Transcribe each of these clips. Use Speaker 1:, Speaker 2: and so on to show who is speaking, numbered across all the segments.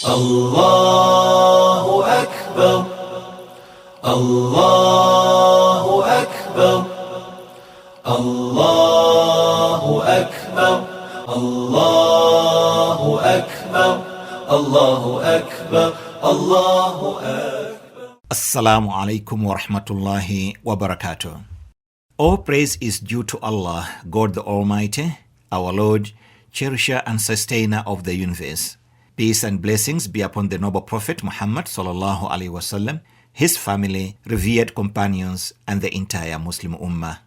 Speaker 1: الله أكبر الله أكبر الله أكبر الله أكبر الله أكبر الله أكبر.
Speaker 2: Assalamu alaikum wa rahmatullahi wa barakatuh. All praise is due to Allah, God the Almighty, our Lord, cherisher and sustainer of the universe. Peace and blessings be upon the noble Prophet Muhammad sallallahu alaihi wasallam, his family, revered companions, and the entire Muslim Ummah.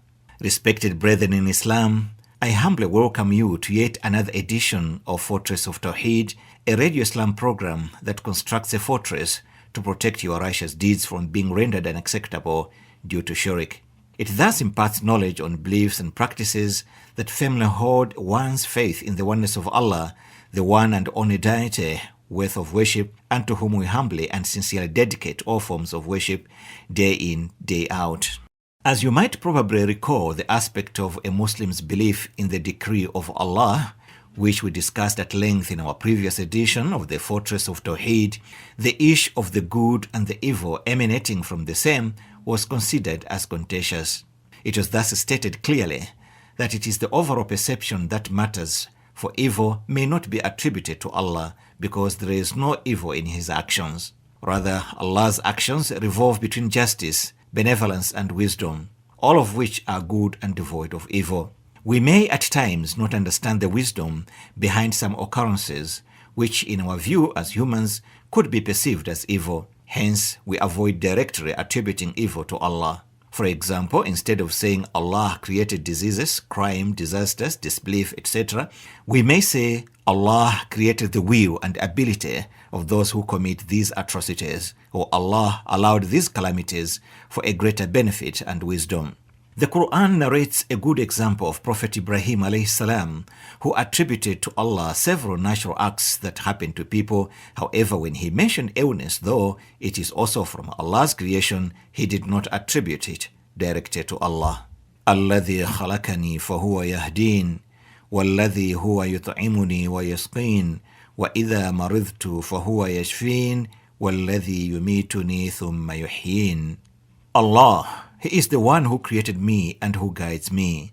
Speaker 2: Respected brethren in Islam, I humbly welcome you to yet another edition of Fortress of Tawheed, a Radio Islam program that constructs a fortress to protect your righteous deeds from being rendered unacceptable due to shirk. It thus imparts knowledge on beliefs and practices that firmly hold one's faith in the oneness of Allah, the one and only deity worth of worship, and to whom we humbly and sincerely dedicate all forms of worship day in, day out. As you might probably recall, the aspect of a Muslim's belief in the decree of Allah, which we discussed at length in our previous edition of the Fortress of Tawheed, the issue of the good and the evil emanating from the same was considered as contentious. It was thus stated clearly that it is the overall perception that matters, for evil may not be attributed to Allah because there is no evil in His actions. Rather, Allah's actions revolve between justice, benevolence, and wisdom, all of which are good and devoid of evil. We may at times not understand the wisdom behind some occurrences, which in our view as humans could be perceived as evil. Hence, we avoid directly attributing evil to Allah. For example, instead of saying Allah created diseases, crime, disasters, disbelief, etc., we may say Allah created the will and ability of those who commit these atrocities, or Allah allowed these calamities for a greater benefit and wisdom. The Quran narrates a good example of Prophet Ibrahim alayhi salam, who attributed to Allah several natural acts that happened to people. However, when he mentioned illness, though it is also from Allah's creation, he did not attribute it directly to Allah. الذي خلقني فهو يهدين والذي هو يطعمني ويسقين وإذا مرضت فهو يشفين والذي يميتني ثم يحيين. Allah, He is the one who created me and who guides me,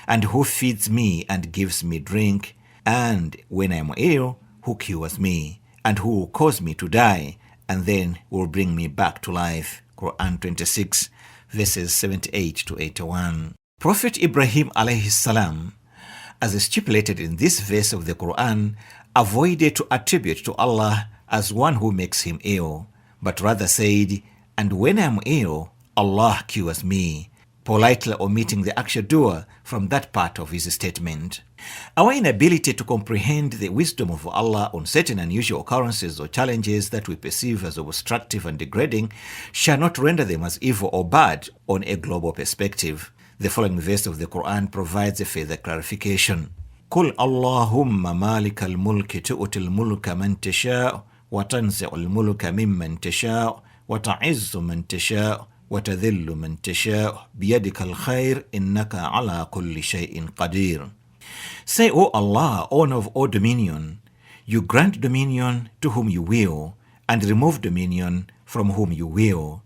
Speaker 2: and who feeds me and gives me drink, and when I am ill, who cures me, and who will cause me to die, and then will bring me back to life. Quran 26, verses 78 to 81. Prophet Ibrahim alayhi salam, as stipulated in this verse of the Quran, avoided to attribute to Allah as one who makes him ill, but rather said, and when I am ill, Allah cures me, politely omitting the actual doer from that part of his statement. Our inability to comprehend the wisdom of Allah on certain unusual occurrences or challenges that we perceive as obstructive and degrading shall not render them as evil or bad on a global perspective. The following verse of the Quran provides a further clarification. قُلْ اللَّهُمَّ مَالِكَ الْمُلْكِ تُؤْتِي الْمُلْكَ مَنْ تَشَاءُ وَتَنْزِعُ الْمُلْكَ مِمَّنْ تَشَاءُ وَتَعِزُّ مَنْ تَشَاءُ وَتَذِلُّ مَنْ تَشَاءُ بِيَدِكَ الْخَيْرُ إِنَّكَ عَلَى كُلِّ شَيْءٍ قَدِيرٌ. Say, O Allah, owner of all dominion, you grant dominion to whom you will, and remove dominion from whom you will.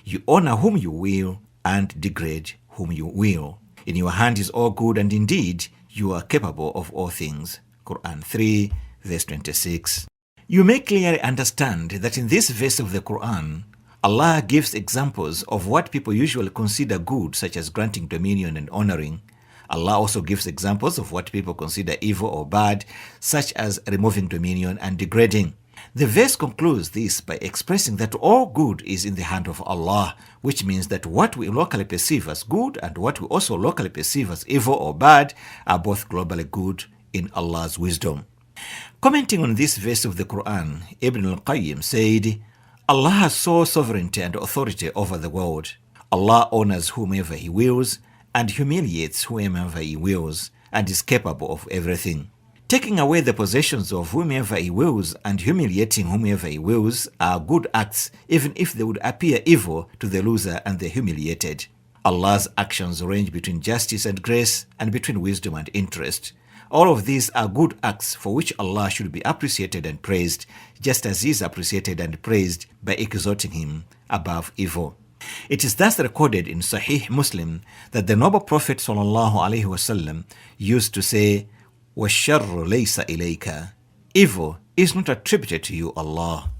Speaker 2: You honor whom you will, and degrade whom you will. In your hand is all good, and indeed you are capable of all things. Quran 3, verse 26. You may clearly understand that in this verse of the Quran, Allah gives examples of what people usually consider good, such as granting dominion and honoring. Allah also gives examples of what people consider evil or bad, such as removing dominion and degrading. The verse concludes this by expressing that all good is in the hand of Allah, which means that what we locally perceive as good and what we also locally perceive as evil or bad are both globally good in Allah's wisdom. Commenting on this verse of the Quran, Ibn al-Qayyim said, Allah has sole sovereignty and authority over the world. Allah honors whomever He wills and humiliates whomever He wills, and is capable of everything. Taking away the possessions of whomever He wills and humiliating whomever He wills are good acts, even if they would appear evil to the loser and the humiliated. Allah's actions range between justice and grace and between wisdom and interest. All of these are good acts for which Allah should be appreciated and praised, just as He is appreciated and praised by exalting Him above evil. It is thus recorded in Sahih Muslim that the noble Prophet ﷺ used to say, وَالشَّرُّ لَيْسَ إِلَيْكَ. Evil is not attributed to you, Allah.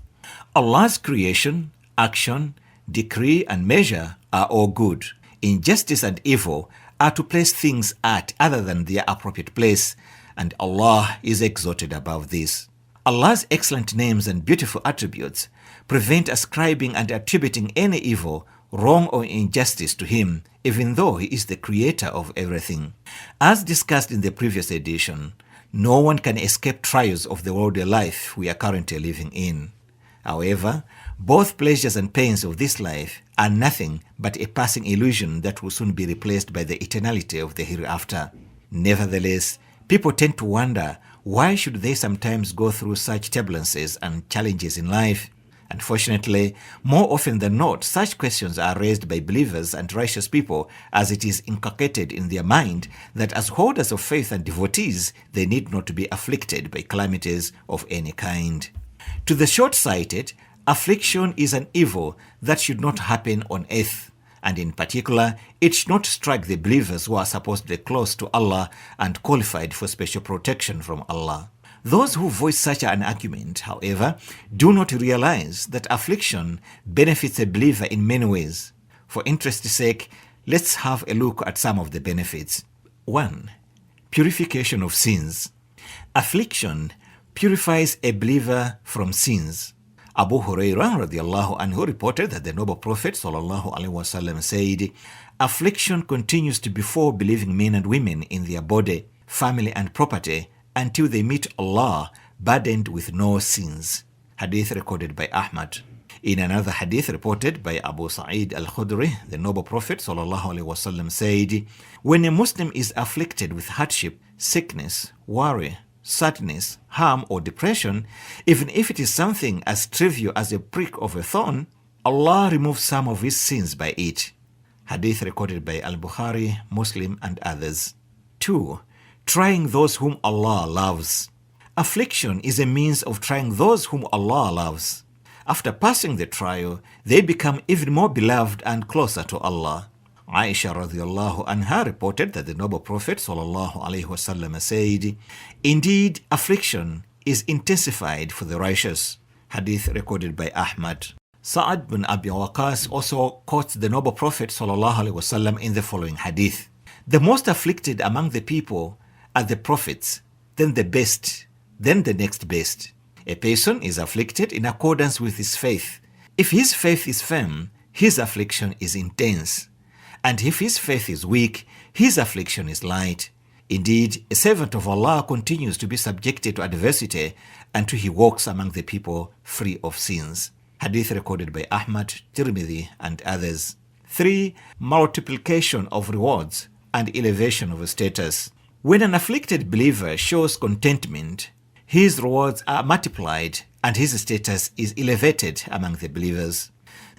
Speaker 2: Allah's creation, action, decree and measure are all good. Injustice and evil are to place things at other than their appropriate place, and Allah is exalted above this. Allah's excellent names and beautiful attributes prevent ascribing and attributing any evil, wrong or injustice to Him, even though He is the creator of everything. As discussed in the previous edition, no one can escape trials of the worldly life we are currently living in. However, both pleasures and pains of this life are nothing but a passing illusion that will soon be replaced by the eternality of the hereafter. Nevertheless, people tend to wonder, why should they sometimes go through such turbulences and challenges in life? Unfortunately, more often than not, such questions are raised by believers and righteous people, as it is inculcated in their mind that as holders of faith and devotees, they need not to be afflicted by calamities of any kind. To the short-sighted, affliction is an evil that should not happen on earth, and in particular, it should not strike the believers who are supposedly close to Allah and qualified for special protection from Allah. Those who voice such an argument, however, do not realize that affliction benefits a believer in many ways. For interest's sake, let's have a look at some of the benefits. 1. Purification of sins. Affliction purifies a believer from sins. Abu Hurairah radiallahu anhu reported that the noble Prophet sallallahu alaihi wasallam said, affliction continues to befall believing men and women in their body, family and property until they meet Allah burdened with no sins. Hadith recorded by Ahmad. In another hadith reported by Abu Sa'id al-Khudri, the noble Prophet sallallahu alaihi wasallam said, when a Muslim is afflicted with hardship, sickness, worry, sadness, harm or depression, even if it is something as trivial as a prick of a thorn, Allah removes some of his sins by it. Hadith recorded by Al-Bukhari, Muslim and others. 2. Trying those whom Allah loves. Affliction is a means of trying those whom Allah loves. After passing the trial, they become even more beloved and closer to Allah. Aisha radiallahu anha reported that the noble Prophet sallallahu alaihi wasallam said, indeed, affliction is intensified for the righteous. Hadith recorded by Ahmad. Sa'ad bin Abi Waqqas also quotes the noble Prophet sallallahu alaihi wasallam in the following hadith. The most afflicted among the people are the prophets, then the best, then the next best. A person is afflicted in accordance with his faith. If his faith is firm, his affliction is intense. And if his faith is weak, his affliction is light. Indeed, a servant of Allah continues to be subjected to adversity until he walks among the people free of sins. Hadith recorded by Ahmad, Tirmidhi, and others. 3. Multiplication of rewards and elevation of status. When an afflicted believer shows contentment, his rewards are multiplied and his status is elevated among the believers.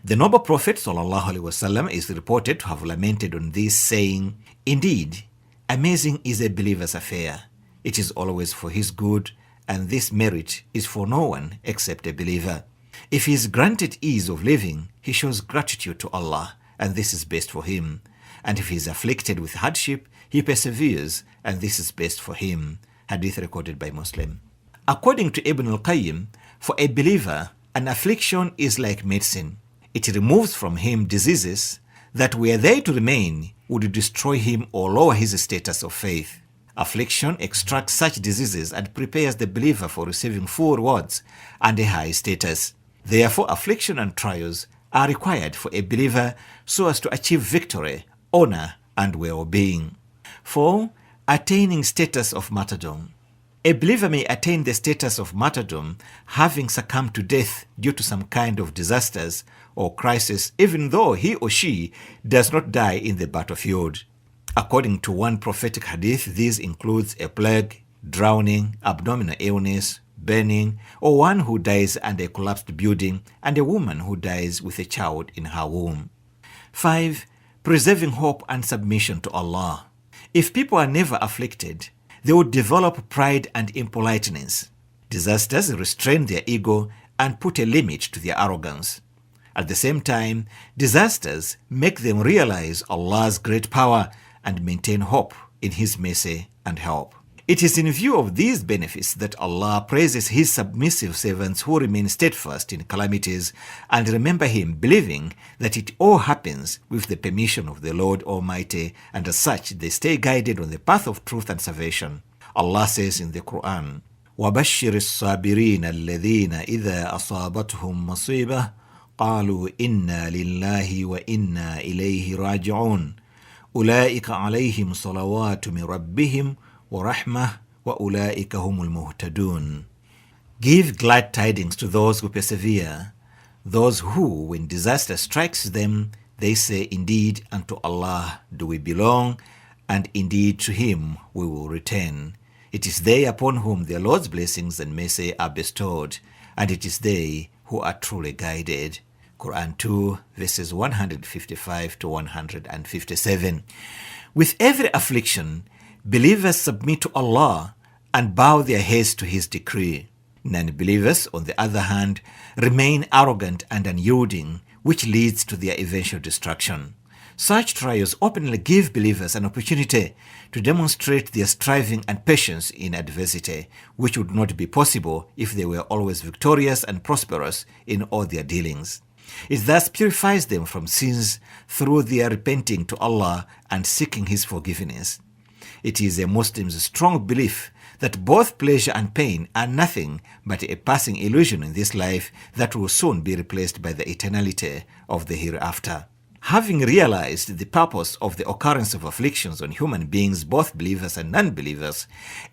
Speaker 2: The noble Prophet ﷺ is reported to have lamented on this, saying, indeed, amazing is a believer's affair. It is always for his good, and this merit is for no one except a believer. If he is granted ease of living, he shows gratitude to Allah, and this is best for him. And if he is afflicted with hardship, he perseveres, and this is best for him. Hadith recorded by Muslim. According to Ibn al-Qayyim, for a believer, an affliction is like medicine. It removes from him diseases that, were they to remain, would destroy him or lower his status of faith. Affliction extracts such diseases and prepares the believer for receiving full rewards and a high status. Therefore, affliction and trials are required for a believer so as to achieve victory, honor, and well-being. 4. Attaining status of martyrdom. A believer may attain the status of martyrdom having succumbed to death due to some kind of disasters or crisis, even though he or she does not die in the battlefield. According to one prophetic hadith, this includes a plague, drowning, abdominal illness, burning, or one who dies under a collapsed building, and a woman who dies with a child in her womb. 5. preserving hope and submission to Allah. If people are never afflicted, they would develop pride and impoliteness. Disasters restrain their ego and put a limit to their arrogance. At the same time, disasters make them realize Allah's great power and maintain hope in His mercy and help. It is in view of these benefits that Allah praises His submissive servants who remain steadfast in calamities and remember Him, believing that it all happens with the permission of the Lord Almighty, and as such they stay guided on the path of truth and salvation. Allah says in the Quran, وَبَشِّرِ الصَّابِرِينَ الَّذِينَ إِذَا أَصَابَتْهُمْ مُصِيبَةٌ قَالُوا إِنَّا لِلَّهِ وَإِنَّا إِلَيْهِ رَاجِعُونَ أُولَئِكَ عَلَيْهِمْ صَلَوَاتُ مِنْ رَبِّهِمْ وَرَحْمَةٌ وَأُولَئِكَ هُمُ الْمُهْتَدُونَ. Give glad tidings to those who persevere, those who, when disaster strikes them, they say, indeed unto Allah do we belong, and indeed to Him we will return. It is they upon whom their Lord's blessings and mercy are bestowed, and it is they who are truly guided. Quran 2, verses 155 to 157. With every affliction, believers submit to Allah and bow their heads to His decree. Non-believers, on the other hand, remain arrogant and unyielding, which leads to their eventual destruction. Such trials openly give believers an opportunity to demonstrate their striving and patience in adversity, which would not be possible if they were always victorious and prosperous in all their dealings. It thus purifies them from sins through their repenting to Allah and seeking His forgiveness. It is a Muslim's strong belief that both pleasure and pain are nothing but a passing illusion in this life that will soon be replaced by the eternality of the hereafter. Having realized the purpose of the occurrence of afflictions on human beings, both believers and non-believers,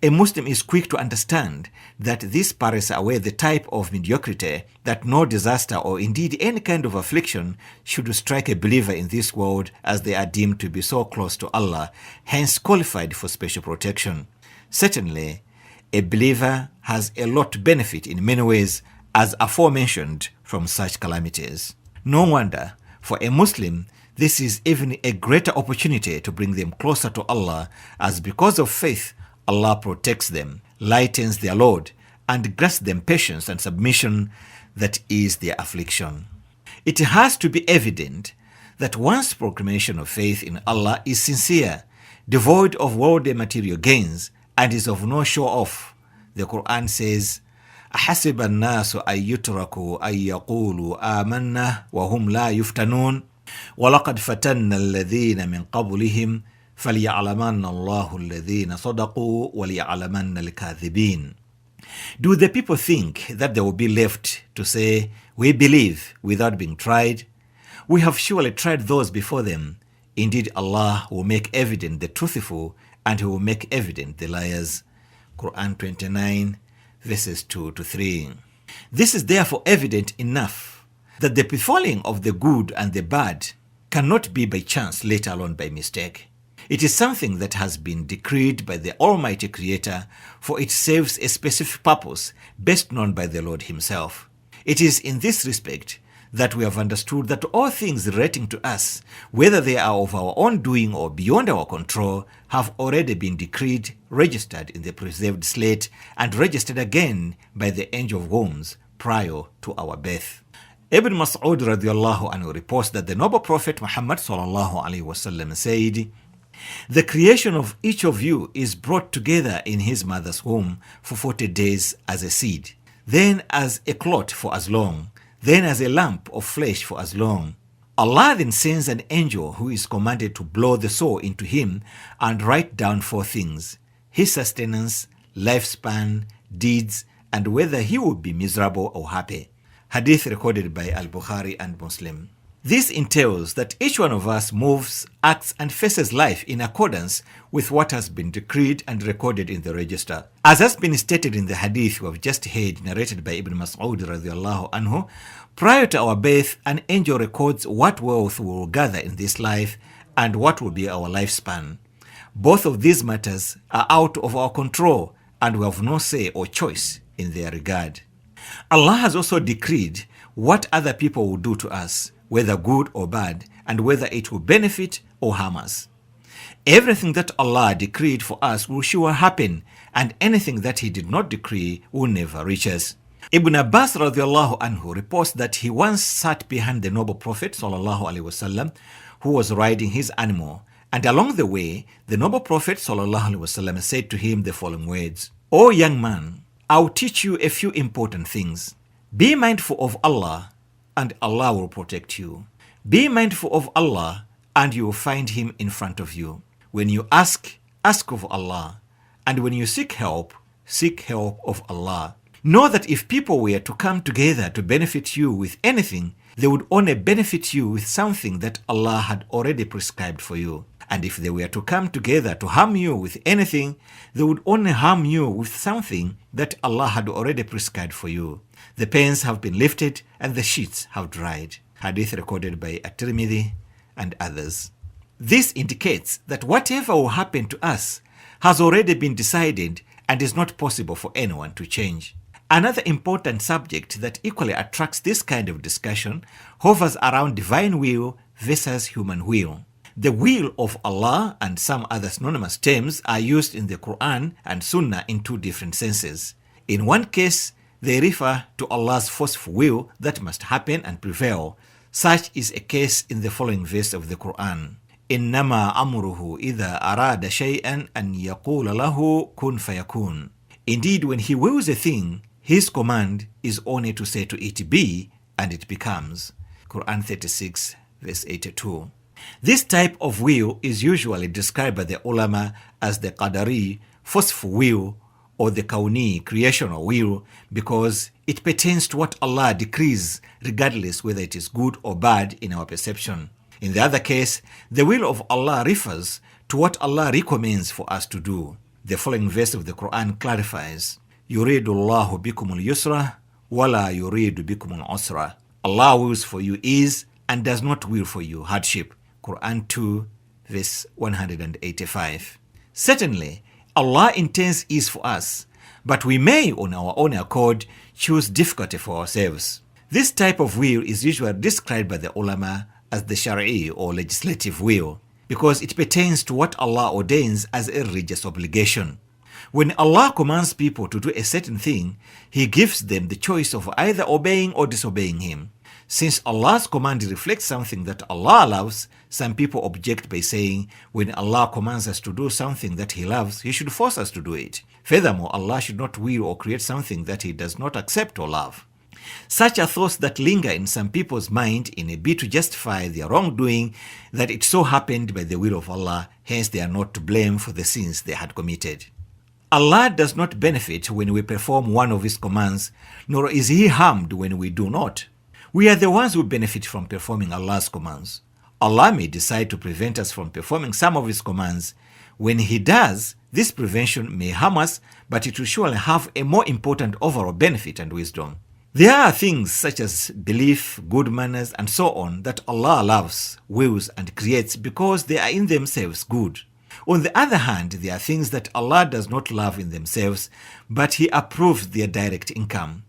Speaker 2: a Muslim is quick to understand that this pares away the type of mediocrity that no disaster or indeed any kind of affliction should strike a believer in this world, as they are deemed to be so close to Allah, hence qualified for special protection. Certainly, a believer has a lot to benefit in many ways, as aforementioned, from such calamities. No wonder, for a Muslim, this is even a greater opportunity to bring them closer to Allah, as because of faith, Allah protects them, lightens their load, and grants them patience and submission that is their affliction. It has to be evident that one's proclamation of faith in Allah is sincere, devoid of worldly material gains, and is of no show-off. The Quran says, أحسب الناس أن يتركوا أن يقولوا آمنا وهم لا يفتنون ولقد فتنا الذين من قبلهم فليعلمن الله الذين صدقوا وليعلمن الكاذبين. Do the people think that they will be left to say, we believe, without being tried? We have surely tried those before them. Indeed, Allah will make evident the truthful, and He will make evident the liars. Quran 29, verses 2 to 3. This is therefore evident enough that the befalling of the good and the bad cannot be by chance, let alone by mistake. It is something that has been decreed by the Almighty Creator, for it serves a specific purpose best known by the Lord Himself. It is in this respect that we have understood that all things relating to us, whether they are of our own doing or beyond our control, have already been decreed, registered in the preserved slate, and registered again by the angel of wombs prior to our birth. Ibn Mas'ud radiallahu anhu reports that the noble Prophet Muhammad sallallahu alaihi wasallam said, "The creation of each of you is brought together in his mother's womb for 40 days as a seed, then as a clot for as long, then as a lump of flesh for as long. Allah then sends an angel who is commanded to blow the soul into him and write down 4 things: his sustenance, lifespan, deeds, and whether he will be miserable or happy." Hadith recorded by Al-Bukhari and Muslim. This entails that each one of us moves, acts, and faces life in accordance with what has been decreed and recorded in the register. As has been stated in the hadith we have just heard, narrated by Ibn Mas'ud radiallahu anhu, prior to our birth, an angel records what wealth we will gather in this life and what will be our lifespan. Both of these matters are out of our control, and we have no say or choice in their regard. Allah has also decreed what other people will do to us, whether good or bad, and whether it will benefit or harm us. Everything that Allah decreed for us will sure happen, and anything that He did not decree will never reach us. Ibn Abbas radiallahu anhu reports that he once sat behind the noble Prophet sallallahu alaihi wasallam, who was riding his animal, and along the way, the noble Prophet sallallahu alaihi wasallam said to him the following words: "O young man, I will teach you a few important things. Be mindful of Allah, and Allah will protect you. Be mindful of Allah, and you will find Him in front of you. When you ask, ask of Allah, and when you seek help of Allah. Know that if people were to come together to benefit you with anything, they would only benefit you with something that Allah had already prescribed for you. And if they were to come together to harm you with anything, they would only harm you with something that Allah had already prescribed for you. The pains have been lifted and the sheets have dried." Hadith recorded by At-Tirmidhi and others. This indicates that whatever will happen to us has already been decided and is not possible for anyone to change. Another important subject that equally attracts this kind of discussion hovers around divine will versus human will. The will of Allah and some other synonymous terms are used in the Quran and Sunnah in two different senses. In one case, they refer to Allah's forceful will that must happen and prevail. Such is a case in the following verse of the Quran: "Innama amruhu idha arada shay'an an yaqula lahu kun fayakun." Indeed, when He wills a thing, His command is only to say to it be, and it becomes. Quran 36 verse 82. This type of will is usually described by the ulama as the qadari, forceful will, or the kauni, creational will, because it pertains to what Allah decrees, regardless whether it is good or bad in our perception. In the other case, the will of Allah refers to what Allah recommends for us to do. The following verse of the Quran clarifies: "Yuridu Allahu bikumul yusra, wala yuridu bikumul usra." Allah wills for you ease and does not will for you hardship. Quran 2 verse 185. Certainly, Allah intends ease for us, but we may on our own accord choose difficulty for ourselves. This type of will is usually described by the ulama as the shari'i or legislative will, because it pertains to what Allah ordains as a religious obligation. When Allah commands people to do a certain thing, He gives them the choice of either obeying or disobeying Him. Since Allah's command reflects something that Allah loves, some people object by saying, when Allah commands us to do something that He loves, He should force us to do it. Furthermore, Allah should not will or create something that He does not accept or love. Such are thoughts that linger in some people's mind in a bid to justify their wrongdoing, that it so happened by the will of Allah, hence they are not to blame for the sins they had committed. Allah does not benefit when we perform one of His commands, nor is He harmed when we do not. We are the ones who benefit from performing Allah's commands. Allah may decide to prevent us from performing some of His commands. When He does, this prevention may harm us, but it will surely have a more important overall benefit and wisdom. There are things such as belief, good manners, and so on that Allah loves, wills, and creates because they are in themselves good. On the other hand, there are things that Allah does not love in themselves, but He approves their direct income.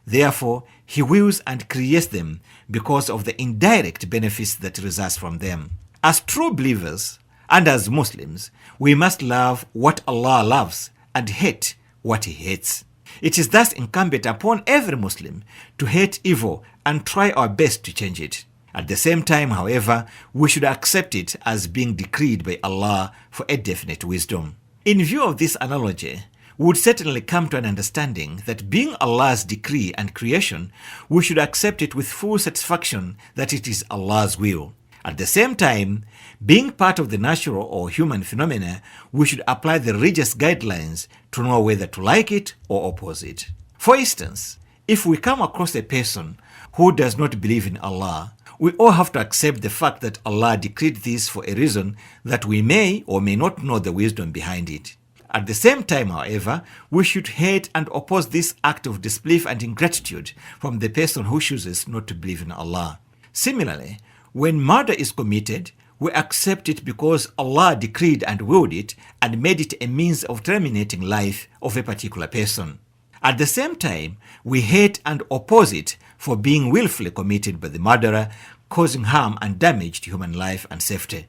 Speaker 2: Therefore, He wills and creates them because of the indirect benefits that result from them. As true believers and as Muslims, we must love what Allah loves and hate what He hates. It is thus incumbent upon every Muslim to hate evil and try our best to change it. At the same time, however, we should accept it as being decreed by Allah for a definite wisdom. In view of this analogy, we would certainly come to an understanding that being Allah's decree and creation, we should accept it with full satisfaction that it is Allah's will. At the same time, being part of the natural or human phenomena, we should apply the religious guidelines to know whether to like it or oppose it. For instance, if we come across a person who does not believe in Allah, we all have to accept the fact that Allah decreed this for a reason that we may or may not know the wisdom behind it. At the same time, however, we should hate and oppose this act of disbelief and ingratitude from the person who chooses not to believe in Allah. Similarly, when murder is committed, we accept it because Allah decreed and willed it and made it a means of terminating life of a particular person. At the same time, we hate and oppose it for being willfully committed by the murderer, causing harm and damage to human life and safety.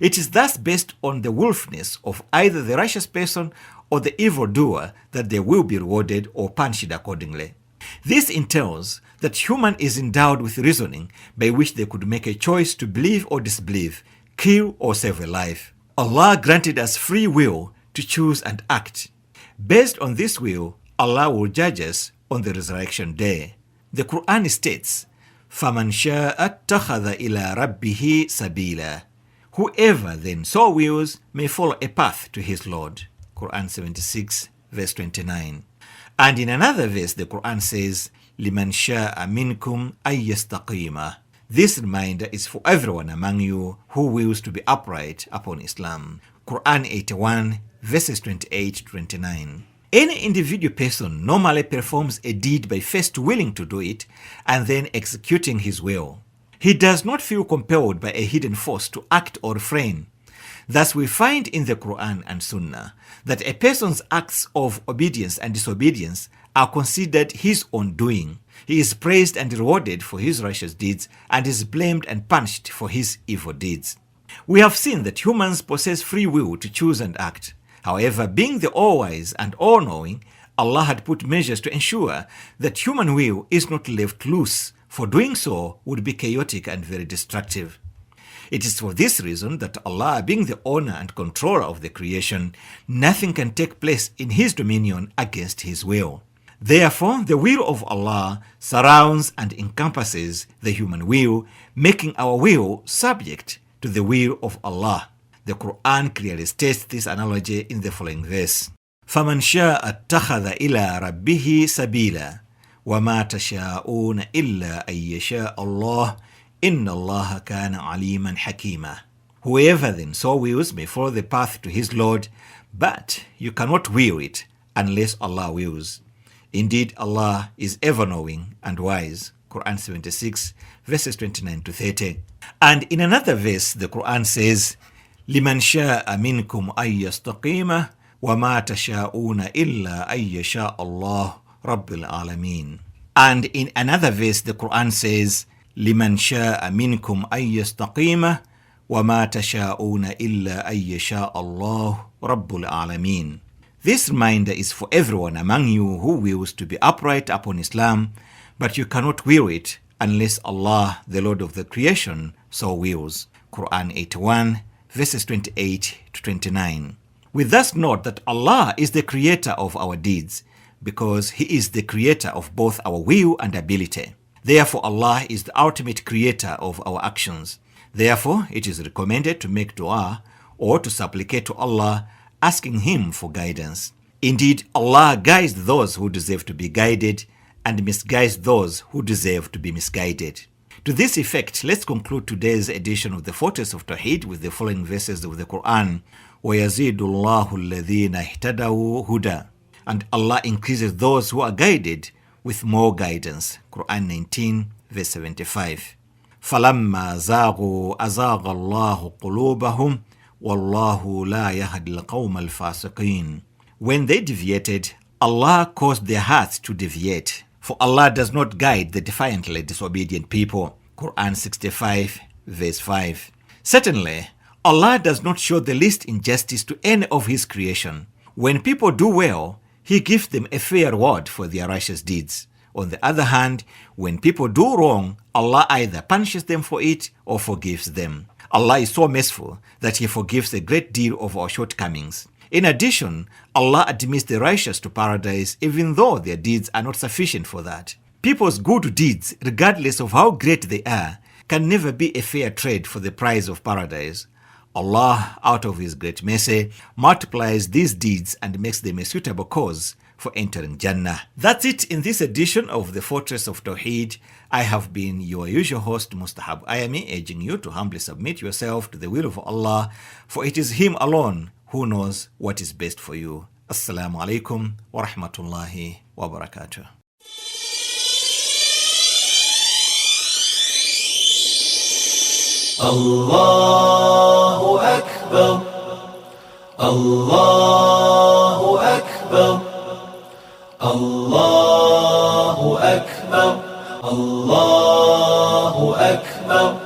Speaker 2: It is thus based on the willfulness of either the righteous person or the evildoer that they will be rewarded or punished accordingly. This entails that human is endowed with reasoning by which they could make a choice to believe or disbelieve, kill or save a life. Allah granted us free will to choose and act. Based on this will, Allah will judge us on the resurrection day. The Quran states, فَمَنْ شَاءَ اتَّخَذَ إِلَىٰ رَبِّهِ سَبِيلًا. Whoever then so wills may follow a path to his Lord. Quran 76, verse 29. And in another verse, the Quran says, لِمَنْ شَاءَ مِنْكُمْ أَن يَسْتَقِيمَ. This reminder is for everyone among you who wills to be upright upon Islam. Quran 81, verses 28 to 29. Any individual person normally performs a deed by first willing to do it and then executing his will. He does not feel compelled by a hidden force to act or refrain. Thus, we find in the Quran and Sunnah that a person's acts of obedience and disobedience are considered his own doing. He is praised and rewarded for his righteous deeds and is blamed and punished for his evil deeds. We have seen that humans possess free will to choose and act. However, being the all-wise and all-knowing, Allah had put measures to ensure that human will is not left loose, for doing so would be chaotic and very destructive. It is for this reason that Allah, being the owner and controller of the creation, nothing can take place in His dominion against His will. Therefore, the will of Allah surrounds and encompasses the human will, making our will subject to the will of Allah. The Quran clearly states this analogy in the following verse. فَمَنْ شَاءَ اتَّخَذَ إِلَىٰ رَبِّهِ سَبِيلًا وَمَا تَشَاءُونَ إِلَّا أَن يَشَاءَ اللَّهُ إِنَّ اللَّهَ كَانَ عَلِيمًا حَكِيمًا. Whoever then so wills may follow the path to his Lord, but you cannot will it unless Allah wills. Indeed, Allah is ever-knowing and wise. Quran 76, verses 29 to 30. And in another verse, the Quran says, لِمَنْ شَاءَ مِنْكُمْ أَن يَسْتَقِيمَ وَمَا تَشَاءُونَ إِلَّا أَن يَشَاءَ اللَّهُ رَبُّ الْعَالَمِينَ. And in another verse, the Quran says, لِمَنْ شَاءَ مِنْكُمْ أَن يَسْتَقِيمَ وَمَا تَشَاءُونَ إِلَّا أَن يَشَاءَ اللَّهُ رَبُّ الْعَالَمِينَ. This reminder is for everyone among you who wills to be upright upon Islam, but you cannot will it unless Allah, the Lord of the creation, so wills. Quran 81, verses 28 to 29. We thus note that Allah is the creator of our deeds, because He is the creator of both our will and ability. Therefore, Allah is the ultimate creator of our actions. Therefore, it is recommended to make dua or to supplicate to Allah, asking Him for guidance. Indeed, Allah guides those who deserve to be guided and misguides those who deserve to be misguided. To this effect, let's conclude today's edition of the Fortress of Tawheed with the following verses of the Quran. وَيَزِيدُ اللَّهُ الَّذِينَ اهْتَدَوْا هُدًى. And Allah increases those who are guided with more guidance. Quran 19, verse 75. فَلَمَّا زَاغُوا أَزَاغَ اللَّهُ قُلُوبَهُمْ وَاللَّهُ لَا يَهْدِي الْقَوْمَ الْفَاسِقِينَ. When they deviated, Allah caused their hearts to deviate. For Allah does not guide the defiantly disobedient people. Quran 65, verse 5. Certainly, Allah does not show the least injustice to any of His creation. When people do well, He gives them a fair reward for their righteous deeds. On the other hand, when people do wrong, Allah either punishes them for it or forgives them. Allah is so merciful that He forgives a great deal of our shortcomings. In addition, Allah admits the righteous to paradise even though their deeds are not sufficient for that. People's good deeds, regardless of how great they are, can never be a fair trade for the prize of paradise. Allah, out of His great mercy, multiplies these deeds and makes them a suitable cause for entering Jannah. That's it in this edition of the Fortress of Tawheed. I have been your usual host, Mustahab Ayami, urging you to humbly submit yourself to the will of Allah, for it is Him alone who knows what is best for you. Assalamu alaikum wa rahmatullahi wa barakatuh.
Speaker 1: Allahu Akbar, Allahu Akbar, Allahu Akbar, Allahu Akbar. أكبر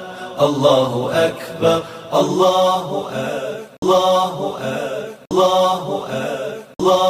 Speaker 1: الله أكبر الله أكبر الله أكبر الله أكبر الله